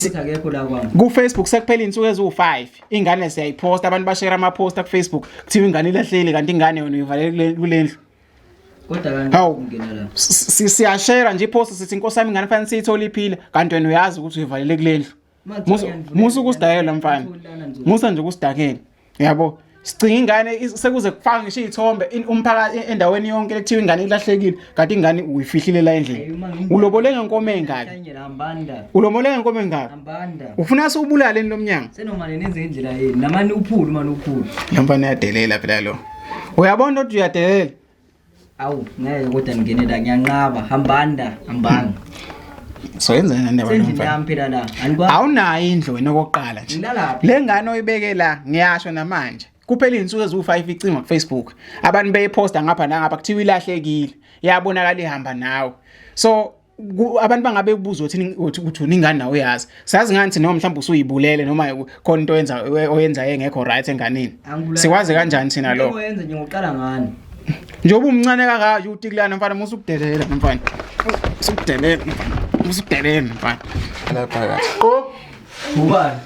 Sithi akekho la kwami. Ku Facebook sekuphela insuku eziwu5. Ingane siyayiposta, abantu bashare ama post ku Facebook. Kuthiwa ingane ilahlekile kanti ingane wena uyivalele kulendlu. Kodwa kanti ungena la. Siyashare nje ipost sithi inkosi yami ingane fanele siyithole iphile kanti wena uyazi ukuthi uyivalele kulendlu. Musa ukusidakela mfana. Musa nje ukusidakela. Yabo. Sicinga ingane sekuze kufaka ngisho izithombe umphakathi endaweni yonke lekuthiwa ingane ilahlekile kanti ingane uyifihlile la endlini. Ulobole ngenkomo engaki? Ulobole ngenkomo engaki? Ufuna siwubulale lo mnyango? Senomane nenze indlela yenu. Namani uphulu mani uphulu. Lo mfana uyadelela phela lo. Uyabona ukuthi uyadelela. Awu ngeke kodwa ngingene la ngiyanqaba hambanda hambani. So yenzani nandaba Sendlini yami phela la. Anikwazi. Awunayo indlu wena okokuqala nje. Ngilalaphi? Le ngane oyibeke la ngiyasho namanje. Kuphela izinsuku eziwu5 icingwa kuFacebook. Abantu beyiposta ngapha nangapha kuthiwa ilahlekile. Yabonakala ihamba nawe. So abantu bangabe kubuza ukuthi ukuthi uningane nawe uyazi. Sazi ngani thina noma mhlawumbe usuyibulele noma khona into oyenza oyenza engekho right enganeni. Sikwazi kanjani thina lo? Oyenza nje ngoqala ngani? Njengoba umncane kangaka nje utikulana mfana musa ukudelela mfana. Usikudelela mfana. Musa ukudelela mfana. La phakathi. Qo. Ubani?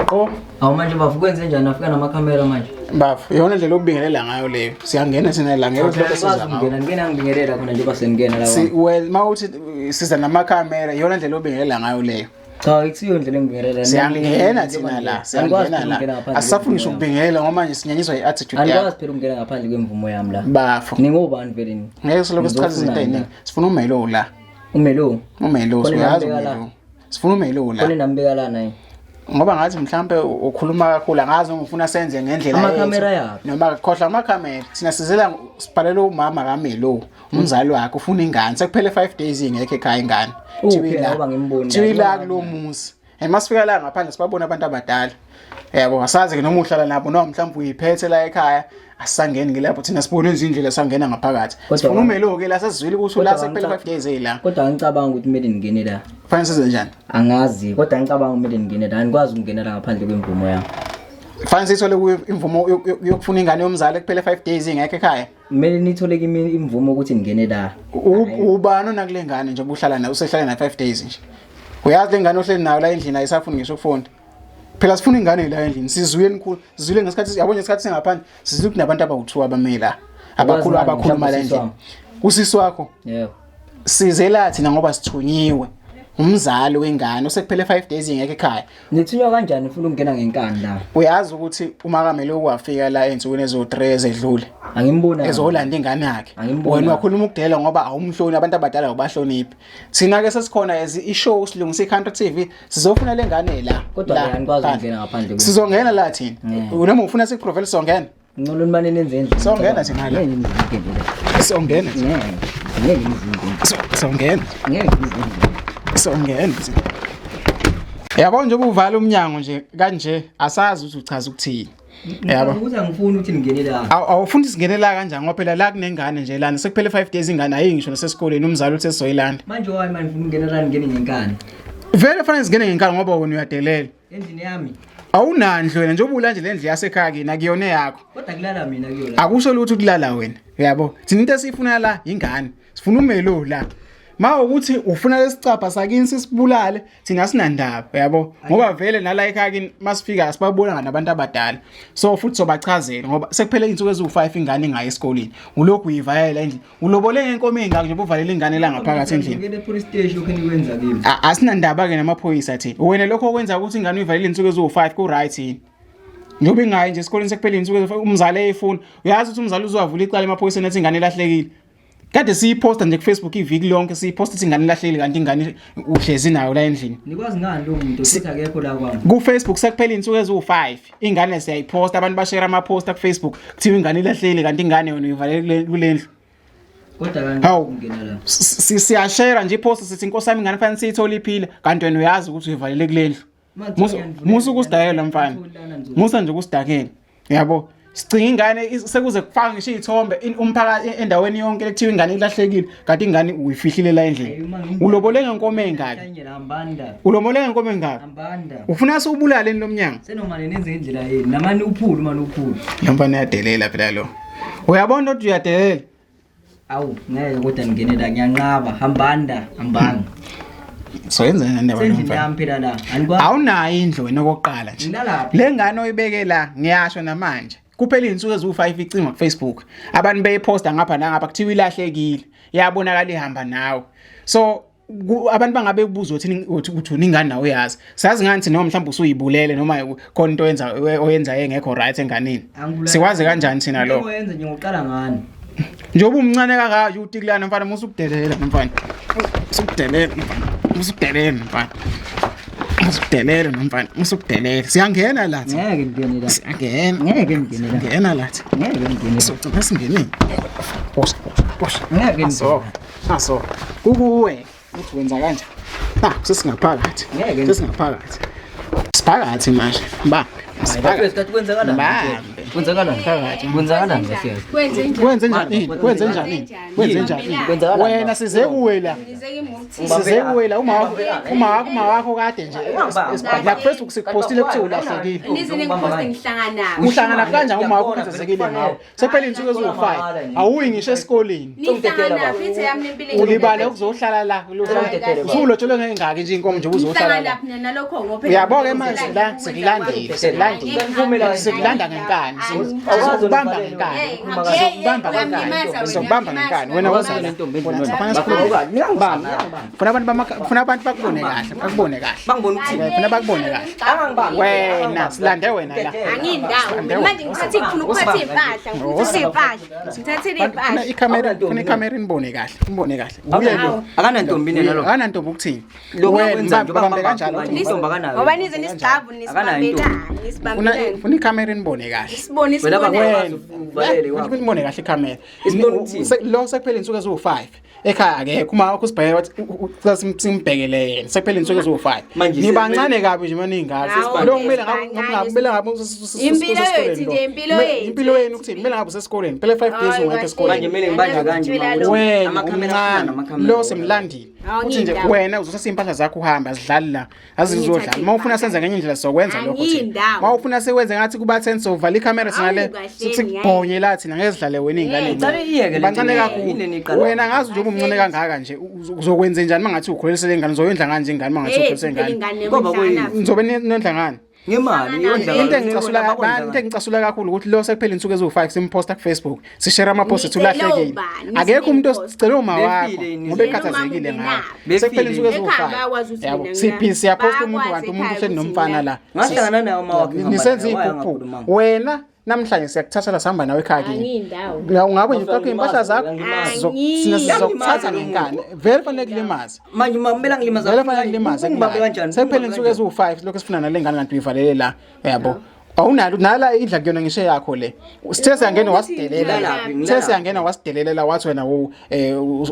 Qo. Awu manje bafu kwenze njani afika namakhamera manje? Bafu, iyona ndlela okubingelela ngayo leyo. Siyangena thina la ngeke silokho siza ngayo. Ngena ngena ngibingelela khona njengoba seningena la. Si well mawuthi siza namakhamera iyona ndlela obingelela ngayo leyo. Cha akusiyo indlela engibingelela. Siyangena thina la, siyangena la. Asisafuni ngisho ukubingelela ngoba manje sinyanyiswa i-attitude yakho. Anikwazi phela ukungena ngaphandle kwemvumo yami la. Bafo. Ningobani vele ni? Ngeke silokhu sichaza izinto eziningi. Sifuna umelo la. Umelo? Umelo, siyazi umelo. Sifuna umelo la. Khona nambeka la naye. Ngoba ngathi mhlambe ukhuluma kakhulu angazi noma ufuna senze ngendlela Amakhamera yaphi? Noma khohlwa amakhamera. Thina sizela sibhalele umama kaMelo. Umzali wakhe ufuna ingane. Sekuphele 5 days ingekho ekhaya ingane. Uphi ngoba ngimboni. Thiwa la kulomuzi. And masifika la ngaphandle sibabona abantu abadala. Yabo asazi ke noma uhlala nabo noma mhlawumbe uyiphethe la ekhaya asisangeni ke lapho thina sibone izindlela sangena ngaphakathi. Sifuna umelo ke la sesizwile ukuthi la sekuphele 5 days la. Kodwa angicabanga ukuthi kumele ngingene la. Fanele size njani? Angazi kodwa angicabanga kumele ngingene la. Angikwazi ukungena la ngaphandle kwemvumo yami. Fanele sithole imvumo yokufuna ingane yomzali kuphele 5 days ingekho ekhaya. Kumele nithole kimi imvumo ukuthi ngingene la. Ubani onakule ngane nje obuhlala nayo usehlala nayo 5 days nje. Uyazi le ngane ohleli nayo la endlini ayisafuni ngisho ukufunda. Phela sifuna ingane la endlini sizwile nikhulu sizwile ngesikhathi yabona ngesikhathi singaphandle sizwile kunabantu abawu2 abamela abakhulu abakhuluma la endlini. Usisi wakho. Yebo. Size la thina ngoba sithunyiwe. Umzali wengane osekuphele 5 days ingekho ekhaya. Nithunywa kanjani ufuna ukungena ngenkani la? Uyazi ukuthi uMakamele ukwafika la ensukwini ezo-3 ezedlule. Angimbona. Ezolanda ingane yakhe. Wena wakhuluma ukudela ngoba awumhloni abantu abadala awubahloniphi. Thina ke sesikhona as i-show silungisa i-Country TV sizofuna lengane la. Kodwa la, anikwazi ukungena ngaphandle. Sizongena la thina. Noma ufuna sikuprovele sizongena. Ngcono nimane nenze endlini. Songena thina la. Ngeke nizingene. Songena. Ngeke. Ngeke nizingene. Songena. Ngeke nizingene. Songena. Yabo nje ubuvala umnyango nje kanje asazi ukuthi uchaza ukuthini. Yabo. Ukuthi angifuni ukuthi ningene la. Awufuni singene la kanjani ngoba phela la kunengane nje lana sekuphele 5 days ingane ayi ngisho nasesikoleni umzali uthe sizoyilanda. Manje why manje ufuna ukungena la ngene ngenkani? Vele fanele singene ngenkani ngoba wena uyadelela. Endlini yami. Awunandlu wena njengoba ulanje lendlu yasekhaya kini akuyona eyakho. Kodwa kulala mina kuyona. Akusho lutho ukulala wena. Uyabo? Thina into esiyifuna la ingane. Sifuna umelo la. Ma ukuthi ufuna lesicabha sakini sisibulale thina sinandaba uyabo ngoba vele nala ekhaya kini masifika sibabona nabantu abadala so futhi sobachazela ngoba sekuphele izinsuku eziwu5 ingane ingayi esikoleni ulokhu uyivayela endlini Ulobole ngenkomo engaka nje uvalele ingane la ngaphakathi endlini. Ngene police station lokho enikwenza kimi. Asinandaba ke namaphoyisa thina. Wena lokho okwenza ukuthi ingane uyivalele insuku eziwu5 ku right yini? Njengoba ingayi nje esikoleni sekuphela insuku eziwu umzali eyifuna. Uyazi ukuthi umzali uzowavula icala emaphoyiseni ethi ingane ilahlekile. Kade siyiposta nje kuFacebook iviki lonke siyiposta ukuthi ingane ilahlekile kanti ingane uhlezi nayo la endlini. Nikwazi ngani lo muntu futhi akekho la kwami. KuFacebook sekuphela insuku eziwu5 ingane siyayiposta abantu bashare ama post ku Facebook kuthiwa ingane ilahlekile kanti ingane yona uyivalele kulendlu. Kodwa kanti ungena la. Siyashare nje ipost sithi inkosi yami ingane fanele siyithole iphile kanti wena uyazi ukuthi uyivalele kulendlu. Musa ukusidakela mfana. Musa nje ukusidakela. Yabo. Sicinga ingane sekuze kufaka ngisho izithombe umphakathi endaweni yonke lekuthiwa ingane ilahlekile kanti ingane uyifihlile la endlini. Ulobole ngenkomo engaki? Ulobole ngenkomo engaki? Ufuna siwubulale lo mnyango? Senomane nenze indlela yenu. Namani uphulu mani uphulu. Lo mfana uyadelela phela lo. Uyabona ukuthi uyadelela. Awu ngeke kodwa ngingene la ngiyanqaba. Hambanda, hambani. So yenza nendaba Sendlini nomfana. yami phela la. Anikwazi. Awunayo indlu wena okokuqala nje. Ngilalaphi? Le ngane oyibeke la ngiyasho namanje. Kuphela izinsuku eziwu5 icingwa kuFacebook. Abantu beyiposta ngapha nangapha kuthiwa ilahlekile. Yabonakala ihamba nawe. So abantu bangabe kubuza ukuthi uthi uningane nawe uyazi. Sazi ngani thina noma mhlawumbe usuyibulele noma khona into oyenza oyenza engekho right enganeni. Angibulali. Sikwazi kanjani thina lokho? Into oyenza nje ngokuqala ngani? Njengoba umncane kangaka nje utikulana mfana musa ukudelela mfana. Musa ukudelela mfana. Musa ukudelela mfana. Musa ukudelela mfana. Musa ukudelela. Siyangena la thina. Ngeke ngingene la. Siyangena. Ngeke ngingene la. Ngena la thina. Ngeke ngingene la. Sogcina singenile. Bosha, bosha. Ngeke Aso. Aso. Kukuwe uthi wenza kanjani? Ah, sesingaphakathi. Ngeke. Sesingaphakathi. Siphakathi manje. Bambe. Bafethu kanti kwenzakalani? Bambe. Kwenzakalani? Phakathi. Kwenzakalani bafethu? Kwenze njani? Kwenze njani? Kwenze njani? Kwenze njani? Kwenzakalani? Wena size kuwe la. Ngize kimi ngokuthi Size kuwe la uma wakho uma wakho uma wakho kade nje. La Facebook sikupostile kuthiwa ulahlekile. nize ningiphoste ngihlangana. Uhlangana kanjani uma wakho ukhathazekile ngawe? Sekuphela insuku eziwu5. Awuyi ngisho esikoleni. Nihlangana phi yami nempilo. Ulibale ukuzohlala la. Usulotshelwe ngengaki nje inkomo nje uzohlala la. Nihlangana phi nalokho ngoba Uyabo-ke manje la sikulandile sikulandile sikulanda ngenkani sizokubamba ngenkani sizokubamba ngenkani sizokubamba ngenkani wena woza la Funa sikhulume. Ngiyangibamba. Funa abantu funa abantu bakubone kahle bakubone kahle Bangibona ukuthini? funa bakubone kahle Angangibambi. wena silande wena la Angindawo. Manje ngithathe ngifuna ukuphatha impahla, ngifuna ukuthatha impahla. Ngithathele funa impahla. ikhamera funa ikhamera inibone kahle inibone kahle uye lo Akanantombi nina lo. akanantombi ukuthini Lokhu wena akwenza nje bambe kanjalo bamba intombi akanayo. Ngoba nize nisigxabu Akanayo nisibambelani, funa nisibambelani. funa ikhamera inibone kahle Sibone Wena sibone. bakwazi uvalele Wena wakho. inibone kahle ikhamera Isibone ukuthini? Lo sekuphela insuku eziwu5 ekhaya akekho uma wakho usibheke wathi simbhekele yena sekuphela insuku eziwu5 Manje nibancane kabi nje maningaka Hawu, lo kumele sibancane. kumele ngabe Impilo yethu nje, impilo yethu. impilo yenu ukuthini kumele ngabe usesikoleni phela 5 days Hayi, ungekho kahle. esikoleni Manje kumele ngibanjwe kanje Wena, mawuthi wena amakhamera afana umncane namakhamera. lo simlandile Hawu, uthi nje ngiyindaba. wena uzothatha iy'mpahla zakho uhambe azidlali la azizodlala Ngithathe uma ufuna iy'mpahla. senze ngenye indlela sizokwenza lokho thina Angiyindawo. uma ufuna sikwenze ngathi kuba 10 sovala ikhamera thina le Awu, kahleni, sikubhonye la thina ngeke sidlale wena iy'ngane Hey, Ngicela iyeke le bancane nto. kakhulu Yini eniqala? wena ngazi njengoba umncane kangaka nje uzokwenze njani uma ngathi ukhulelisele ingane uzoyondla ngani nje ingane uma ngathi Hey, ukhulelise phela ingane ingane Ngoba yomhlangana. nizobe nondla ngani Ngemali yondla. into engicasula into engicasula kakhulu ukuthi lo sekuphela insuku eziwu5 simposta kuFacebook sishare ama post ethu Nicele ulahlekile ubani? akekho umuntu Niposte. osicela uma wakho Befile ngoba nizele ekhathazekile uma ngawe ungenaphi. sekuphela insuku Ekhaya eziwu5 bayakwazi ukuthi yabo mina siphi siyaposta umuntu Bayakwazi kanti umuntu ekhaya uhleli ukuthi nomfana mina- la Ngahlangana naye uma wakhe ngihamba nisenza naye, iphuphu wayengakhulumanga. wena namhlanje siyakuthatha la sihamba nawe ekhaya kini Angiyindawo. La ungabe nje uqoqa iy'mpahla zakho Uyangilimaza. thina sizokuthatha Uyangilimaza lo ngenkani vele fanele kulimaze Manje uma kumele angilimaze. vele fanele kulimaze Ungibambe kanjani? sekuphela insuku eziwu-5 lokhu sifuna nale ngane kanti uyivalele la uyabo awunalo nala indla kuyona ngisho yakho le sithe siyangena wasidelela la Ngilalaphi, sithe ngilalaphi. siyangena wasidelela wathi wena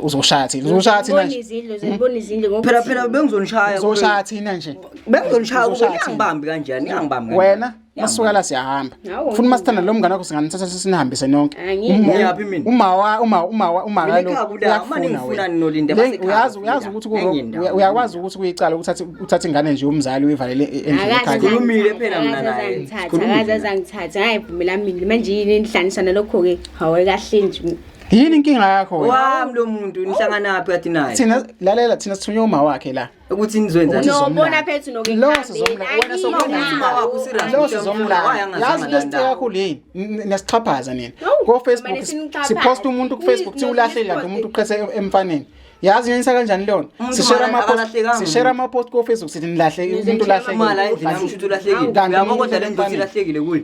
uzoshaya thina uzoshaya thina Zibona nje izindlu, zibona izindlu ngokuthi- Phela phela bengizonishaya. uzoshaya thina nje Bengizonishaya Uzoshaya kuba thina. ngiyangibambi kanjani? Ngiyangibambi kanjani? wena masuka la siyahamba Hawu, funa masithanda lo mngane wakho singanithatha sinihambise nonke Angiyindawo. Ngiyaphi mina? uma wa uma uma wa uma Mina kalo ekhaya kula, uma uyakufuna ningifuna wena. ninolinda, basekhaya Uyazi kula. uyazi ukuthi Enye indawo. uyakwazi ukuthi kuyicala ukuthatha uthatha ingane nje umzali uyivalele endlini Akaze ekhaya Sikhulumile phela mina naye. angithatha, Sikhulumile. akaze azangithatha, ngayivumela mina. Manje yini enihlanganisa nalokho-ke? Hawu, kahle nje. Yini inkinga yakho wena? Wami lo muntu nihlanganaphi kade naye? Thina lalela thina sithunywe uma wakhe la. Ukuthi nizoyenza Ukuthi nini? Nobona phethu noke Lo ekuhambeni. sizomla wena Angiyindawo. Uma wakho userious. Lo sizomlanda. Wayangazanga Yazi into esiceka ndawo. kakhulu yini? Nesixhaphaza nina. Hawu, Ko Facebook mane sinixhaphaze. sipost umuntu ku Facebook thi ulahlekile kanti umuntu uqhese emfaneni. Yazi yenyisa kanjani leyo? Umuntu Sishare ama post akalahlekanga. sishare ama post ku Facebook sithi nilahle umuntu ulahlekile. Uma la endlini yami kusho ukuthi ulahlekile. Kanti Uyabona umuntu kodwa le ndlu ukuthi emfaneni. ilahlekile kuyo.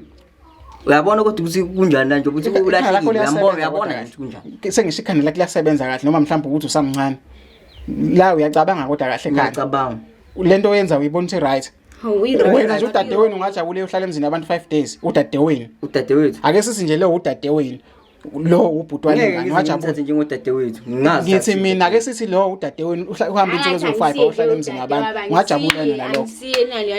Uyabona kodwa ukuthi kunjani la nje ukuthi Ikhanda lakho ulahlekile. liyasebenza Uyabona uyabona kodwa nje ukuthi kunjani. kahle. Sengisho ikhanda lakho liyasebenza kahle noma mhlawumbe ukuthi usamncane. La uyacabanga kodwa kahle ekhanda. Ngiyacabanga. Lento oyenza uyibona ukuthi right. Hawu, i-right. Wena nje udadewenu ungajabule uhlala emzini abantu 5 days udadewenu. Udadewethu. Ake sithi nje lo udadewenu. Lo ubhuti Ngeke walengane ngize wajabula. ngimthathe njengodadewethu. Ngingazi. Ngithi mina ake sithi lo udadewenu uhamba insuku eziwu5 uhlala emzini wabantu. Ungajabula wena nalokho.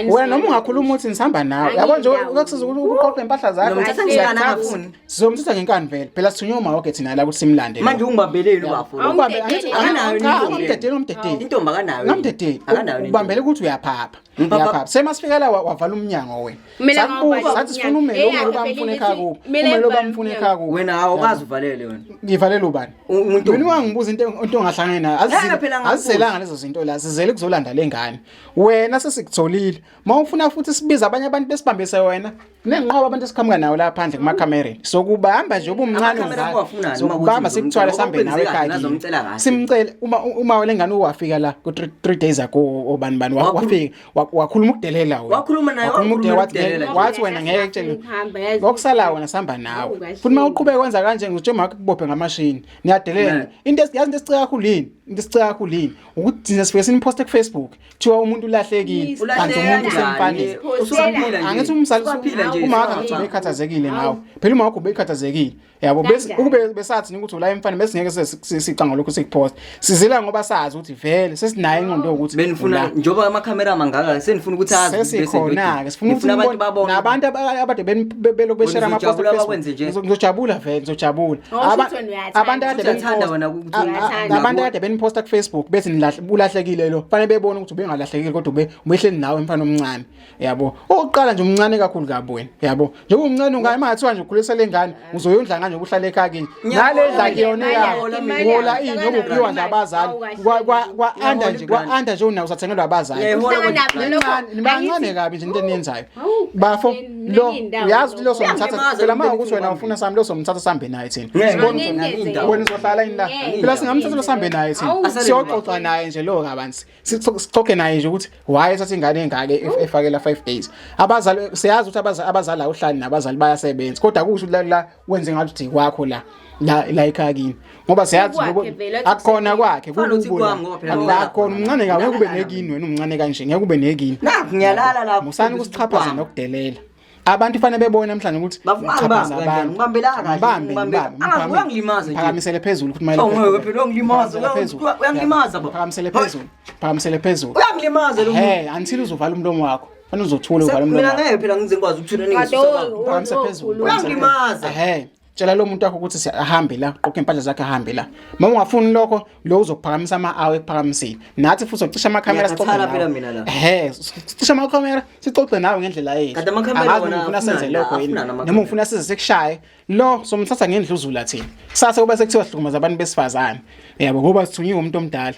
Wena noma ungakhuluma uthi nisihamba nawe. Yabo nje ukukusiza ukuthi uqoqe impahla zakho. Ngizomthatha ngenkani angafuni. Sizomthatha ngenkani vele. Phela sithunywe uma wakhe thina la ukuthi simlande. Manje ungibambeleni ubafo. lo. Ubambe angithi Akanayo cha, intombi. ngamdedeli ngamdedeli. Intombi akanayo. Ngamdedeli. Akanayo. Ubambele ukuthi uyaphapha. Uyaphapha. Semasifika la wavala umnyango wena. Kumele Sakubuza ngawavala sathi sifuna umnyango. umele Eyakhe umele phela bamfuna imithi, ekhaya kubo. kumele Umele ivale bamfuna ekhaya kubo. Wena awukazi uvalele wena. Ngivalele ubani? Umuntu. Mina ungangibuza into ongahlangene nayo. Ngeke phela ngakubuza. Azizelanga lezo zinto la, sizele kuzolanda lengane. Wena sesikutholile. Mawufuna futhi sibize abanye abantu besibambise wena. Kunenqoba abantu esiqhamuka nawo la phandle kumakhamereni. Sokubamba nje ubumncane Amakhamera ungaka. uwafunani uma Sokubamba kuthi sikuthwale ngizomcela? sambe nawe Ngoba ekhaya. kwenzeka ngazomcela kahle. Simcele uma lengane wafika la ku 3 days ago obani bani wafika wakhuluma ukudelela wena. Wakhuluma naye, Wakhuluma ukudelela wakhuluma wathi ukudelela. wathi wena ngeke kutshele. Ukuhamba, yazi. Okusala wena sihamba nawe. Hawu, kahle. Futhi uma uqhubeka wenza kanje ngizotshela makho kubophe ngamashini. Niyadelela. Ne. Into yazi into esiceka kakhulu yini? Into esiceka kakhulu yini? Ukuthi thina sifike siniposte ku Facebook kuthiwa umuntu ulahlekile kanti umuntu usemfaneni. Usuphila nje. Angithi umzali Usuphila nje. uma wakho ngathi ubekhathazekile ngawe. Phela uma wakho ubekhathazekile. Yabo bese Kanjani? ukube besathi ukuthi ula emfana bese ngeke sicanga lokho sikupost. Sizila ngoba sazi ukuthi vele sesinayo ingqondo yokuthi Benifuna ula. njengoba amakhamera mangaka senifuna ukuthi azi ukuthi bese Sesikhona ke sifuna ukuthi Nifuna abantu nibone- babone. nabantu abade belokhu beshare Wena ama post uzojabula bakwenze nje. Ngizojabula vele ngizojabula. Oh, shuthi wena uyathanda. Abantu kade Uyathanda beniposta- wena ukuthi Uyathanda. abantu kade beniposta ku Facebook bethi ulahlekile lo. Fanele bebone ukuthi ubengalahlekile kodwa ube ubehleli nawe mfana omncane. Yabo. Oqala nje umncane kakhulu kabi wena. Yabo. Njengoba umncane ungayi mathiwa nje ukhulisa lengane uzoyondla kanje ubuhlale ekhaya kini. Nale ndla kuyona yakho. Ngiyahola Hola mina. ini noma uphiwa nje abazali. Awu, Kwa kwa anda nje kwa anda nje unawo usathengelwa abazali. Ngiyayihola Uhlangana kodwa. nalokho. Nibancane kabi nje into eniyenzayo. Hawu, Bafo kahle, lo nenye indawo uyazi ukuthi lo lo. somthatha Uyangilimaza phela lo uma muntu ukuthi wena engibambile. ufuna sami lo somthatha sambe naye thina. Ngeke. Sibone Angeke ukuthi ngenze. wena uzohlala yini la? Ngeke. Phela singamthatha lo sambe naye thina. Hawu. Siyoxoxa naye nje lo kabanzi. Sixoxe naye nje ukuthi why ethatha ingane engaka efakela 5 days. Abazali siyazi ukuthi abazali awuhlali nabazali bayasebenza kodwa kusho ukuthi la wenze ngathi uthi kwakho la la ekhaya kini ngoba siyazi Kukwakhe ngoba vele, athi akukhona kwakhe Kufanele ukuthi kukubo la. kwami ngoba phela La ngilala khona khona. umncane kabi ngeke ube Ngilala nekini wena umncane kanje ngeke ube nekini Nakhu ngiyalala lapho. musani ukusichaphaza nokudelela abantu fanele bebone namhlanje ukuthi Bafuna uchaphaza ngibambe kanjani? abantu. Ngibambela kahle, Ngibambe, ngibambela. ngibambe, Angazi, ngiphakamise- uyangilimaza nje. phakamisele phezulu futhi mayela Oh, ngeke phela uyangilimaza, Phakamisele phezulu. uyangilimaza baba. Phakamisele phezulu phakamisele phezulu Uyangilimaza lo muntu. he until uzovala umlomo wakho fanele uzothula uvala umlomo Mina wakho ngeke phela ngize ngikwazi ukuthula Kade ningisusa. Phakamise phezulu. Uyangilimaza. Ehhe. Tshela lo muntu wakho ukuthi ahambe la, qoqa impahla zakhe ahambe la. Uma ungafuni lokho, lo uzokuphakamisa ama-awe ekuphakamisile. Nathi futhi uzocisha amakhamera sixoxe Ngiyakhathala nawe. phela mina la. Ehhe, sicisha amakhamera sixoxe nawe ngendlela yethu. Kanti amakhamera Angazi wona noma ufuna senze afunani lokho la, yini. afunani amakhamera? Noma ufuna size sikushaye. Lo somthatha ngendluzula thina. Kusasa kuba sekuthiwa sihlukumeza abantu besifazane. Yabo ngoba sithunyiwe umuntu omdala.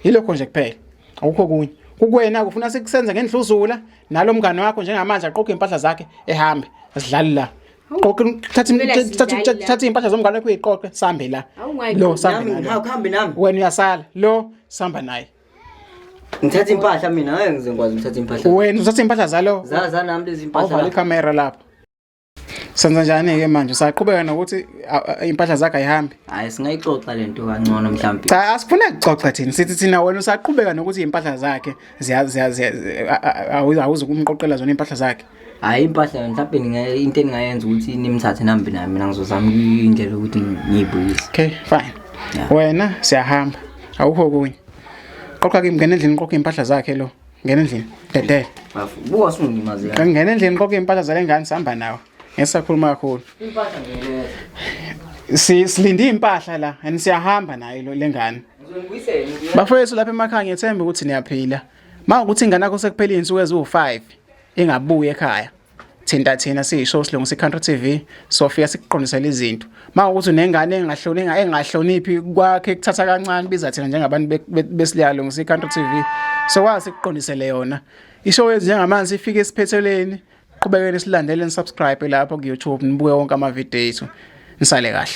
Yilokho nje kuphela. Akukho kunye. Kukwena kufuna sikusenze ngendluzula nalo mngane wakho njengamanje aqoqe impahla zakhe ehambe. Asidlali la. Qoqa thatha Kumele sidlali la. thatha impahla zomngane wakho uyiqoqe sambe la. Awu, ungayiqoqi. Lo sambe Nami naye. ngihambe nami. Wena uyasala lo samba naye. Ngithatha impahla mina ngeke ngize ngikwazi ukuthatha impahla. Wena uthatha impahla zalo. Za nami lezi impahla. Awuvala ikhamera lapho. Senza njani ke manje? Usaqhubeka nokuthi impahla zakhe ayihambi. Hayi singayixoxa lento kangcono mhlawumbe. Cha asifuna ukuxoxa thina sithi thina wena usaqhubeka nokuthi impahla zakhe ziya ziya awuzi kumqoqela zona impahla zakhe. Hayi impahla mhlawumbe into engingayenza ukuthi nimthathe nambe naye mina ngizozama indlela yokuthi ngiyibuyise. Okay, fine. Yeah. Wena siyahamba. Awukho kunye. Qoqa ke ngena endlini qoqa impahla zakhe lo. Ngena endlini. Dedele. Bafu, buka usungilimaze kahle. Ngena endlini qoqa impahla zale ngane sihamba nawe. Ngesakhuluma kakhulu. Impahla ngiyiletha. Silinde impahla la and siyahamba naye lo lengane. Ngizonibuyisela. Bafowethu lapha emakhaya ngiyethemba ukuthi niyaphila. Mawukuthi ingane yakho sekuphela izinsuku eziwu5 ingabuyi ekhaya. Thinta thina siyishow silungisa iCountry TV sofika sikuqondisele izinto. Mawukuthi unengane engahloniphi kwakhe kuthatha kancane biza thina njengabantu besiliyalungisa iCountry TV. Sokwazi sikuqondisele yona. Ishow yethu njengamanje ifike esiphethelweni. Qhubekeni silandele nisubscribe lapho ku YouTube nibuke wonke ama video ethu. Nisale kahle.